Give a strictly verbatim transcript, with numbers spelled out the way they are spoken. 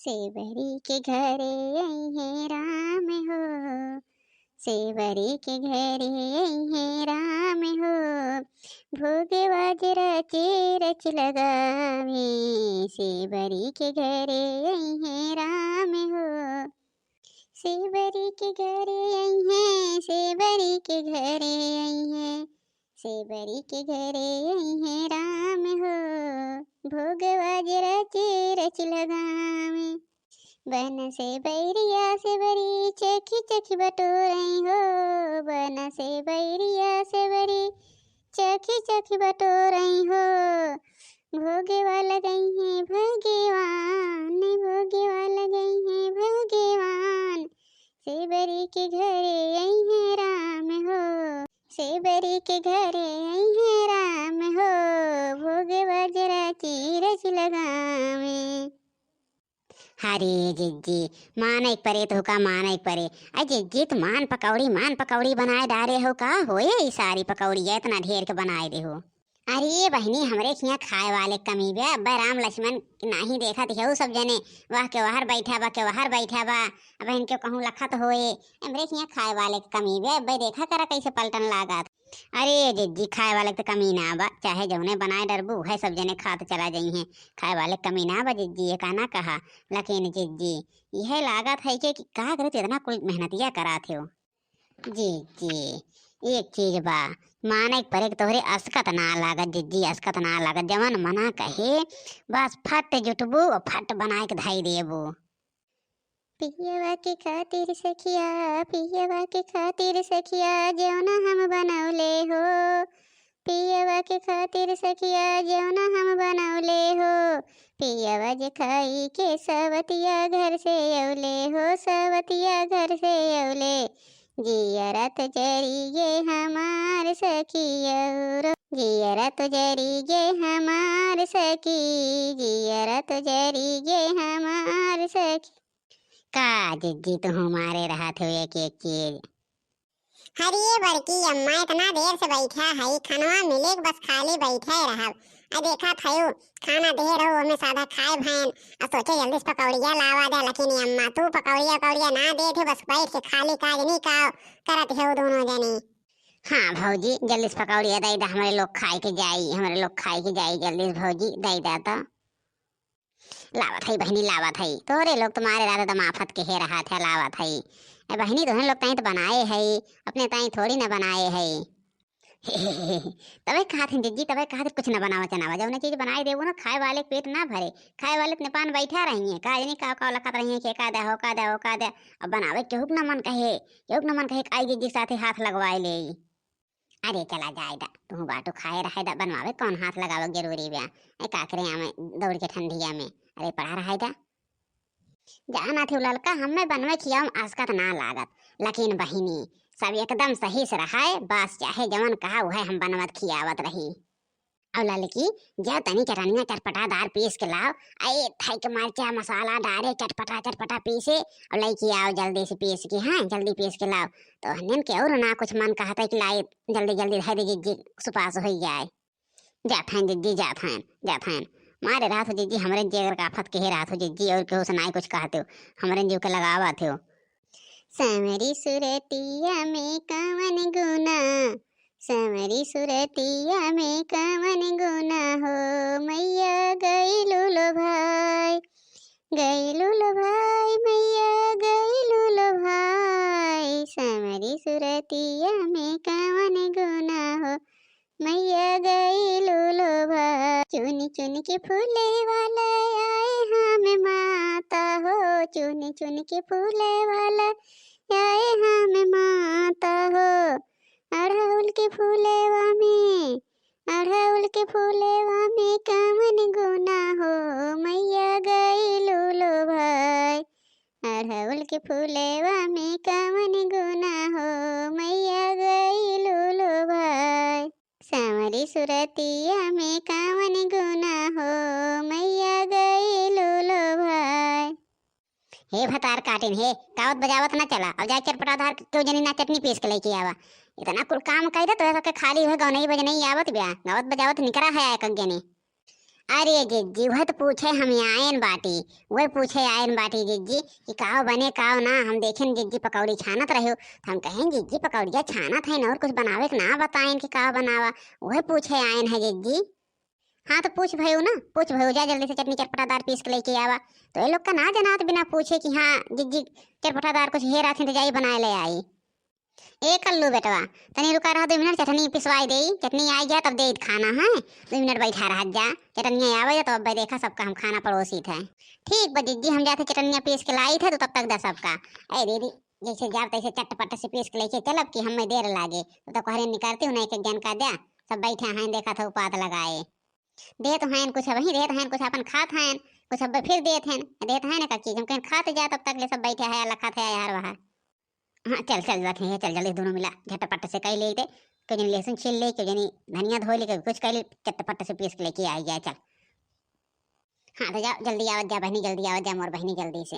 सेवरी के घरे अइहें राम हो, सेवरी के घरे अइहें राम हो, भोगवा जे रचे रच लगावे। सेवरी के घरे अइहें राम हो, सेवरी के घरे अइहें, सेवरी के घरे अइहें, सेवरी के घरे अइहें राम हो, भोगवा जे रचे रच लगावे। बन सेवरिया सेवरी चखी चखी बटोरइ हो, बन सेवरिया सेवरी चखी चखी बटोरइ हो, भोगवा लगइहें भगवान, भोगवा लगइहें भगवान, सेवरी के घरे अइहें राम हो, सेवरी के घरे अइहें राम हो, भोगवा जे रचे रच लगावे। अरे जिज्जी, मानइ के परे तोहका, मानइ के परे। अरे जिज्जी, तू मान पकौड़ी, मान पकौड़ी बनाए डारे हो का? होए ई सारी पकौड़ी एतना ढेर के बनाए देहो। अरे बहिनी, हमरे खियाँ खाए वाले कमी बे, अब्बे राम लक्ष्मण नाहीं देखत हेउ सब जने, वह के वहर बैठा बा, के वहर बैठा बा, अब इनके कहूँ लखत होए, हमरे खियाँ खाए वाले के कमी बे, अब्बे देखा करा कइसे पलटन लागत। अरे जिज्जी, खाए वाले के त कमी ना बा, चाहे जउने बनाए डरबू, उहे सब जने खात चला जइहें। खाए वाले के कमी ना बा जिज्जी, ये का ना कहा, लेकिन जिज्जी, इहे लागत है कि, कि का करे तू इतना कुल मेहनतिया करात हो। जिज्जी, एक चीज बा, माने के परे कि तोहरे असकत ना लागत जिज्जी, असकत ना लागत, जवन मना कहे, बस फट जुटबू और फट बनाए के धई देबू। पियवा के खातिर सखिया, पियवा के खातिर सखिया, जेवना हम बनौले हो। पियवा के खातिर सखिया, जेवना हम बनौले हो। पियवा जे खाई के सवतिया घर से अउले हो, सवतिया घर से अउले। जियरा तो जरी गे हमार सखी औरो, जियरा तो जरी गे हमार सखी, जियरा तो जरी गे हमार सखी। का जिज्जी तुहूँ मारे रहत हो एक एक चीज? अरे बड़की अम्मा, इतना देर से बैठा है, खानवा मिले के बस खाली बैठे रहब। आ देखा थयू, खाना दे रहो, ओमे सादा खाए भैन। आ सोचे जल्दी से पकौड़िया लावा दे, लेकिन ये अम्मा तू पकौड़िया उकौड़िया ना दे थे, बस बैठ के खाली काज नहीं का करत हो दोनों जने। हाँ भौजी, जल्दी से पकौड़िया दे दे, हमरे लोग खाए के जाई, हमरे लोग खाए के जाई, जल्दी से भौजी दे दे तो। लावत हई बहिनी, लावत हई। तोहरे लोग तुम्हारे रात दम आफत के हे रहत है, लावत हई। ए बहिनी, तोहरे लोग ताईं तो बनाए हई, अपने ताईं थोड़ी ना बनाए हई। तबे कहत हई जिज्जी, तबे कहत हई कुछ ना बनावा चनावा। जौन चीज बनाए देबो ना, खाए वाले के पेट ना भरे, खाए वाले तो नेपान बैठा रही है। का जनी का का लखत रही है कि का दे, हो का दे, हो का दे। अब बनावे केहू के ना मन कहे, केहू के ना मन कहे कि आई जिज्जी के साथे हाथ लगवाए ले। अरे चला जाए दा, तू बाटू खाए रहे दा, बनवावे कौन हाथ लगावे जरूरी बा। ए काकरे आमे दौड़ के ठंडिया में, अरे पड़ा रहे दा। जाना थे ललका, हमें बनवे खियाओ आसकत ना लागत, लेकिन बहिनी सब एकदम सही से रहाए, बस चाहे जवन कहा उहे हम बनवत खियावत रही। और ललकी, जाओ तनी चटनिया चटपटादार पीस के लाओ, ए थाई के मरचा मसाला डारे चटपटा चटपटा पीसे, और लइके आओ जल्दी से पीस के, हाँ जल्दी पीस के लाओ। तो हनियन के और ना कुछ मन कहता है कि लाई जल्दी जल्दी धै दे जिज्जी सुपास हो जाए। जात हैं जिज्जी, जात हैं, जात हैं। मारे रहत हो जिज्जी, हमरे जेगर का आफत के हे रहत हो जिज्जी, और केहू से नाई कुछ कहते हो, हमरे जीव के लगावत हो। सांवरी सुरतिया में कवन गुना, सांवरी सुरतिया में कवन गुना हो, मैया गइलू लो भाई, गइलू लो भाई, मैया गइलू लो भाई, सांवरी सुरतिया में कवन गुना हो, मैया गइलू लो भाई। चुन चुन के फूले वाला आए हम माता हो, चुन चुन के फूले वाला आए हम माता हो। अड़हुल के फूलेवा में, अड़हुल के फूलेवा में कवन गुना हो, मैया गइलू लो भाई। अड़हुल के फूलेवा में कवन गुना हो, मैया गइलू लो भाई। सांवरी सुरतिया में कवन गुना हो, मैया गइलू लो भाई। हे भतार काटिन हे, गावत बजावत ना चला, अब जाए चटपटादार केहू जनी ना चटनी पीस के लेके आवा। इतना कुल काम कइ दे, तोहरा सबके खाली हुए गौनई बजनई आवत ब्या, गावत बजावत निकरा है एक जनी। अरे जिज्जी, वह तो पूछे हम आयन बाटी, वह पूछे आयन बाटी जिज्जी कि काव बने काव ना। हम देखेन जिज्जी पकौड़ी छानत रह्यो, तो हम कहेन जिज्जी पकौड़िया छानत है और कुछ बनावे के ना बतायन कि काव बनावा, वह पूछे आयन है जिज्जी। हाँ तो पूछ भयू ना, पूछ भयू, जा जल्दी से चटनी चटपटादार पीस के लेके आवा। तो ये लोग का ना जनात बिना पूछे कि हाँ जिज्जी चटपटादार कुछ हेरा थे तो जाई बनाए ले आई। ए कल्लू बेटवा, तनी रुका रहा दो मिनट, चटनी पिसवाई देई, चटनी आई जा तब देई खाना है। दो मिनट बैठा रहा जा, चटनिया आवे जा तब अब्बे देखा सबका हम खाना परोसी थे। ठीक बा जिज्जी, हम जाते चटनिया पीस के लाई थे तो तब तक दा सबका। ए दीदी, जैसे जाब तैसे चटपट से पीस के लेके चलब कि हमें देर लागे, तो, तो कहरे निकारती हूँ ना एक एक जन का द्या, सब बैठे हैं देखा था उपात लगाए। देत हैं कुछ अबहीं, देत हैं कुछ अपन खात हैं, कुछ अब फिर देत हैं, देत हैं ना का चीज हम कहें खात जा तब तक ले सब बैठे हैं लखत है यार वहाँ। हाँ चल चल बात है, चल जल्दी दोनों मिला झटपट से कई ले, क्यों जनी लहसुन छील ले, क्यों जनी धनिया धो ले, क्यों कुछ कई ले, चटपट से पीस के लेके आई जाए चल। हाँ तो जा जल्दी आवत जा बहनी, जल्दी आवत जा मोर बहनी जल्दी से।